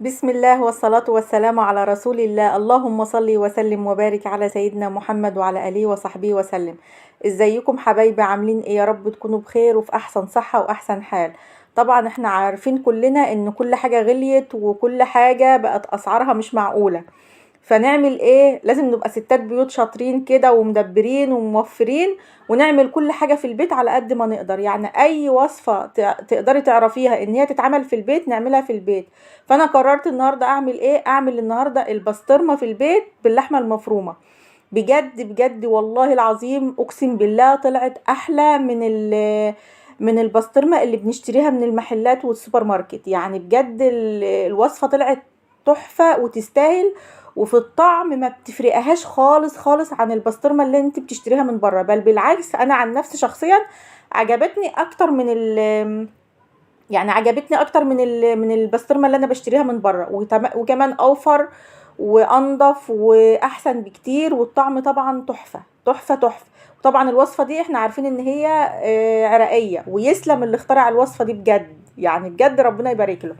بسم الله والصلاة والسلام على رسول الله. اللهم صل وسلم وبارك على سيدنا محمد وعلى آله وصحبه وسلم. ازيكم حبايبي؟ عاملين ايه؟ يا رب تكونوا بخير وفي احسن صحة واحسن حال. طبعا احنا عارفين كلنا ان كل حاجة غليت وكل حاجة بقت اسعارها مش معقولة، فنعمل ايه؟ لازم نبقى ستات بيوت شاطرين كده ومدبرين وموفرين، ونعمل كل حاجة في البيت على قد ما نقدر. يعني اي وصفة تقدري تعرفيها ان هي تتعمل في البيت نعملها في البيت. فانا قررت النهاردة اعمل ايه؟ اعمل النهاردة البسطرمة في البيت باللحمة المفرومة. بجد بجد والله العظيم اقسم بالله طلعت احلى من البسطرمة اللي بنشتريها من المحلات والسوبر ماركت. يعني بجد الوصفة طلعت تحفة وتستاهل، وفي الطعم ما بتفرقهاش خالص خالص عن البسطرمة اللي انت بتشتريها من بره، بل بالعكس انا عن نفسي شخصيا عجبتني اكتر من ال يعني عجبتني اكتر من ال من البسطرمة اللي انا بشتريها من بره، وكمان اوفر وانضف واحسن بكتير، والطعم طبعا تحفة تحفة تحفة. وطبعا الوصفة دي احنا عارفين ان هي عراقية، ويسلم اللي اخترع الوصفة دي بجد، يعني بجد ربنا يبارك له.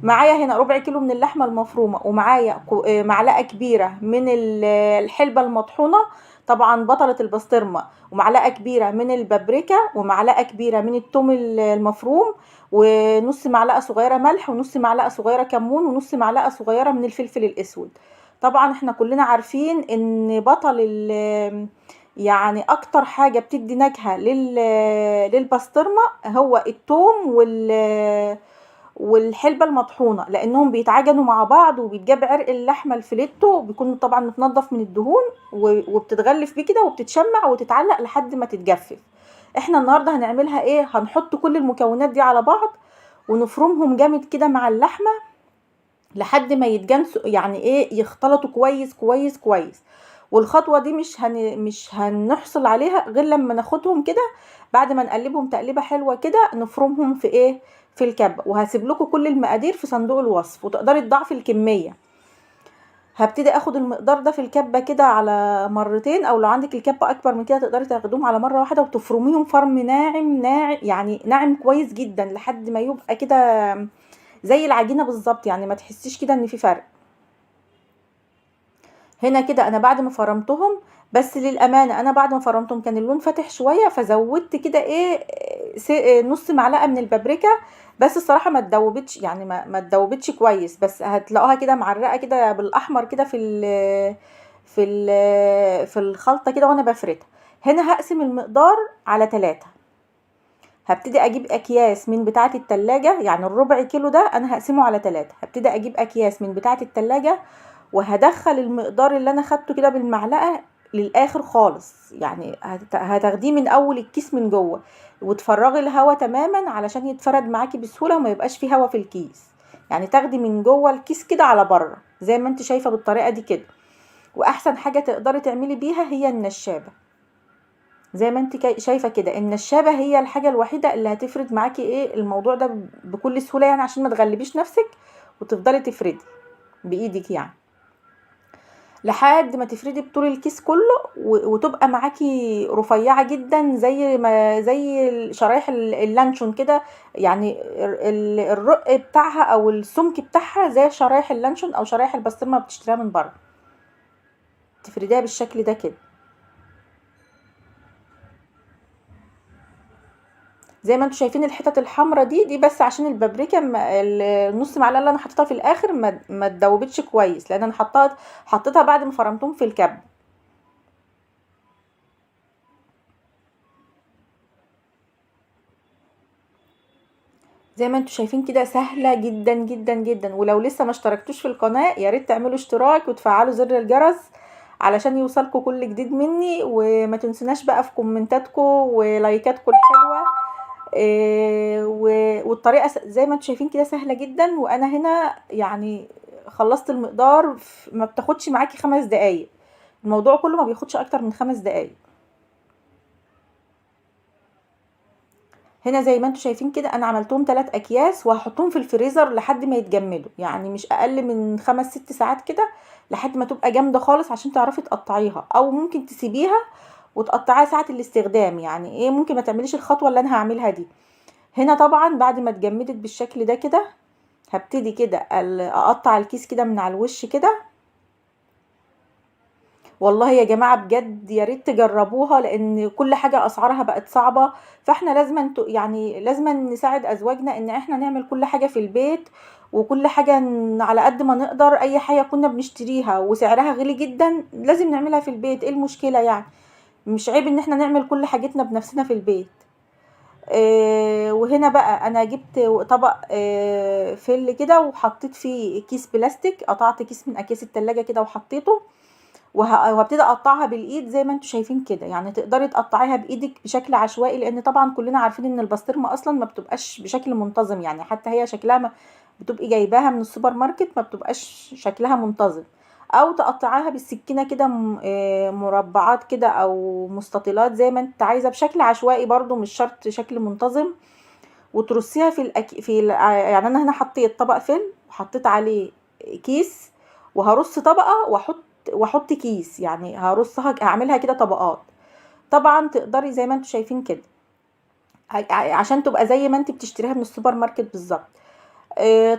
معايا هنا ربع كيلو من اللحمة المفرومة، ومعايا معلقة كبيرة من الحلبة المطحونة طبعا بطلة البسطرمة، ومعلقة كبيرة من البابريكا، ومعلقة كبيرة من التوم المفروم، ونص معلقة صغيرة ملح، ونص معلقة صغيرة كمون، ونص معلقة صغيرة من الفلفل الأسود. طبعا احنا كلنا عارفين ان بطل يعني اكتر حاجة بتدي نكهة للبسطرمة هو التوم والحلبة المطحونة، لانهم بيتعجنوا مع بعض وبيتجاب عرق اللحمة الفليتو، بيكون طبعا متنضف من الدهون وبتتغلف بيه كده وبتتشمع وتتعلق لحد ما تتجفف. احنا النهاردة هنعملها ايه؟ هنحط كل المكونات دي على بعض ونفرمهم جامد كده مع اللحمة لحد ما يتجانسوا، يعني ايه، يختلطوا كويس كويس كويس. والخطوة دي مش هنحصل عليها غير لما ناخدهم كده بعد ما نقلبهم تقليبة حلوة كده، نفرمهم في ايه، في الكبة. وهسيب لكم كل المقادير في صندوق الوصف وتقدري تضاعفي الكمية. هبتدي اخد المقدار ده في الكبة كده على مرتين، او لو عندك الكبة اكبر من كده تقدري تاخدوهم على مرة واحدة، وتفرميهم فرم ناعم ناعم، يعني ناعم كويس جدا لحد ما يبقى كده زي العجينة بالظبط، يعني ما تحسيش كده ان في فرق. هنا كده انا بعد ما فرمتهم، بس للامانه انا بعد ما فرمتهم كان اللون فاتح شويه، فزودت كده ايه نص معلقه من البابريكا، بس الصراحه ما اتدوبتش، يعني ما اتدوبتش كويس، بس هتلاقوها كده معرقه كده بالاحمر كده في الخلطه كده وانا بفردها. هنا هقسم المقدار على 3. هبتدي اجيب اكياس من بتاعه التلاجة، يعني الربع كيلو ده انا هقسمه على 3. هبتدي اجيب اكياس من بتاعه التلاجة وهدخل المقدار اللي انا خدته كده بالمعلقه للاخر خالص، يعني هتاخديه من اول الكيس من جوه، وتفرغي الهواء تماما علشان يتفرد معاكي بسهوله وما يبقاش فيه هواء في الكيس، يعني تاخدي من جوه الكيس كده على بره زي ما انت شايفه بالطريقه دي كده. واحسن حاجه تقدري تعملي بيها هي النشابه، زي ما انت شايفه كده. النشابه هي الحاجه الوحيده اللي هتفرد معاكي ايه الموضوع ده بكل سهوله، يعني عشان ما تغلبيش نفسك وتفضلي تفردي بايدك، يعني لحد ما تفردي بطول الكيس كله وتبقى معاكي رفيعه جدا زي شرايح اللانشون كده، يعني الرق بتاعها او السمك بتاعها زي شرايح اللانشون او شرايح البسطرمه بتشتريها من بره. تفرديها بالشكل ده كده زي ما انتم شايفين. الحتت الحمراء دي بس عشان البابريكا النص معلقه اللي انا حطيتها في الاخر ما اتدوبتش كويس، لان انا حطيتها بعد ما فرمتهم في الكب. زي ما انتم شايفين كده سهله جدا جدا جدا. ولو لسه ما اشتركتوش في القناه يا ريت تعملوا اشتراك وتفعلوا زر الجرس علشان يوصلكم كل جديد مني، وما تنسوناش بقى في كومنتاتكم ولايكاتكم الحلوه. والطريقه زي ما انتم شايفين كده سهله جدا. وانا هنا يعني خلصت المقدار، ما بتاخدش معاكي 5 دقايق، الموضوع كله ما بياخدش اكتر من 5 دقايق. هنا زي ما انتم شايفين كده انا عملتهم 3 اكياس وهحطهم في الفريزر لحد ما يتجمدوا، يعني مش اقل من 5-6 ساعات كده لحد ما تبقى جامده خالص عشان تعرفي تقطعيها، او ممكن تسيبيها وتقطعيها ساعه الاستخدام. يعني ايه، ممكن ما تعمليش الخطوه اللي انا هعملها دي. هنا طبعا بعد ما اتجمدت بالشكل ده كده هبتدي كده اقطع الكيس كده من على الوش كده. والله يا جماعة بجد يا ريت تجربوها، لان كل حاجة اسعارها بقت صعبة، فاحنا لازم يعني لازم نساعد ازواجنا ان احنا نعمل كل حاجة في البيت، وكل حاجة على قد ما نقدر. اي حاجة كنا بنشتريها وسعرها غالي جدا لازم نعملها في البيت، ايه المشكلة يعني؟ مش عيب ان احنا نعمل كل حاجتنا بنفسنا في البيت. وهنا بقى انا جبت طبق فل كده وحطيت فيه كيس بلاستيك، قطعت كيس من اكياس التلاجة كده وحطيته، وهبتدي اقطعها بالايد زي ما انتم شايفين كده. يعني تقدري تقطعيها بايدك بشكل عشوائي، لان طبعا كلنا عارفين ان البسطرمه اصلا ما بتبقاش بشكل منتظم، يعني حتى هي شكلها ما بتبقي جايباها من السوبر ماركت ما بتبقاش شكلها منتظم. او تقطعيها بالسكينة كده مربعات كده او مستطيلات زي ما انت عايزه، بشكل عشوائي برضو مش شرط شكل منتظم. وترصيها في يعني انا هنا حطيت طبق فل وحطيت عليه كيس، وهرص طبقه واحط كيس، يعني هرصها هعملها كده طبقات. طبعا تقدري زي ما انتم شايفين كده عشان تبقى زي ما انت بتشتريها من السوبر ماركت بالظبط.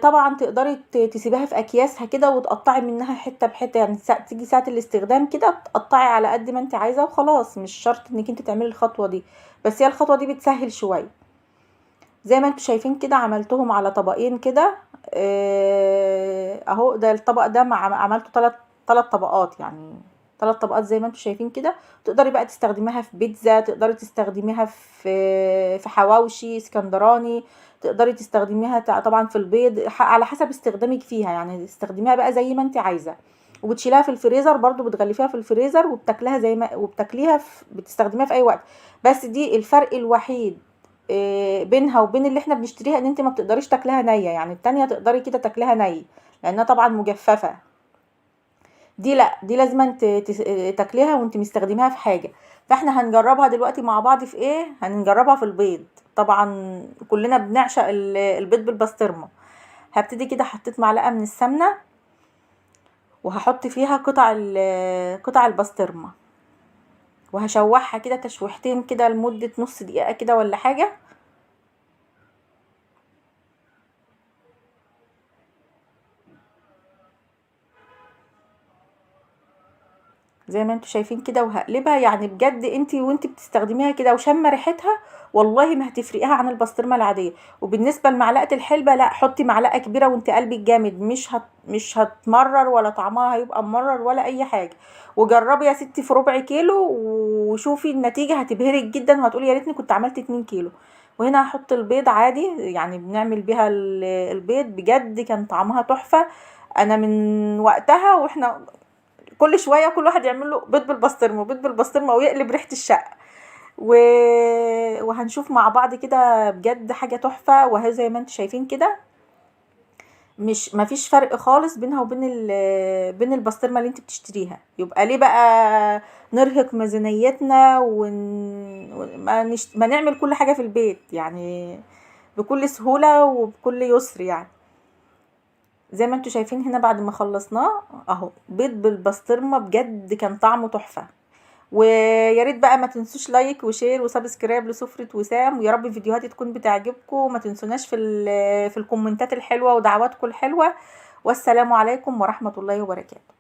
طبعا تقدري تسيبيها في اكياسها كده وتقطعي منها حتة بحته، يعني تيجي ساعة الاستخدام كده تقطعي على قد ما انت عايزه وخلاص، مش شرط انك انت تعملي الخطوة دي، بس هي الخطوة دي بتسهل شوية. زي ما انتم شايفين كده عملتهم على طبقين كده، اهو ده الطبق ده عملته 3 طبقات، يعني 3 طبقات زي ما انتم شايفين كده. تقدري بقى تستخدميها في بيتزا، تقدري تستخدميها في حواوشي اسكندراني، تقدري تستخدميها طبعا في البيض، على حسب استخدامك فيها، يعني استخدميها بقى زي ما انت عايزه. وبتشيلها في الفريزر برضو، بتغلفيها في الفريزر وبتاكلها زي ما وبتاكليها في بتستخدميها في اي وقت. بس دي الفرق الوحيد بينها وبين اللي احنا بنشتريها، ان انت ما بتقدريش تاكلها نيه، يعني التانية تقدري كده تاكلها نيه لانها طبعا مجففة، دي لا، دي لازم انت تاكليها وانت مستخدماها في حاجة. فاحنا هنجربها دلوقتي مع بعض في ايه؟ هنجربها في البيض. طبعا كلنا بنعشق البيض بالبسطرمه. هبتدي كده، حطيت معلقه من السمنة وهحط فيها قطع البسطرمه، وهشوحها كده تشويحتين كده لمدة نص دقيقة كده ولا حاجة. زي ما انتوا شايفين كده، وهقلبها. يعني بجد انتي وانتي بتستخدميها كده وشامه ريحتها والله ما هتفرقيها عن البسطرمه العادية. وبالنسبة لمعلقه الحلبة، لا حطي معلقه كبيرة وانت قلبك جامد، مش هتمرر ولا طعمها هيبقى ممرر ولا اي حاجة. وجربي يا ستي في ربع كيلو وشوفي النتيجة، هتبهرك جدا وهتقولي يا ريتني كنت عملت 2 كيلو. وهنا هحط البيض عادي، يعني بنعمل بيها البيض، بجد كان طعمها تحفة. انا من وقتها واحنا كل شوية كل واحد يعمل له بيض بالبسطرمه بيض بالبسطرمه ويقلب ريحه الشقة. وهنشوف مع بعض كده بجد حاجة تحفة. وهي زي ما انتم شايفين كده، مش مفيش فرق خالص بينها وبين بين البسطرمه اللي انت بتشتريها. يبقى ليه بقى نرهق ميزانيتنا ما نعمل كل حاجة في البيت، يعني بكل سهولة وبكل يسر. يعني زي ما انتم شايفين هنا بعد ما خلصناه اهو بيض بالبسطرمه، بجد كان طعمه تحفة. ويا ريت بقى ما تنسوش like و share و subscribe لسفرة وسام، ويا رب فيديوهاتي تكون بتعجبكم، وما تنسوناش في الكومنتات الحلوة ودعواتكم الحلوة. والسلام عليكم ورحمة الله وبركاته.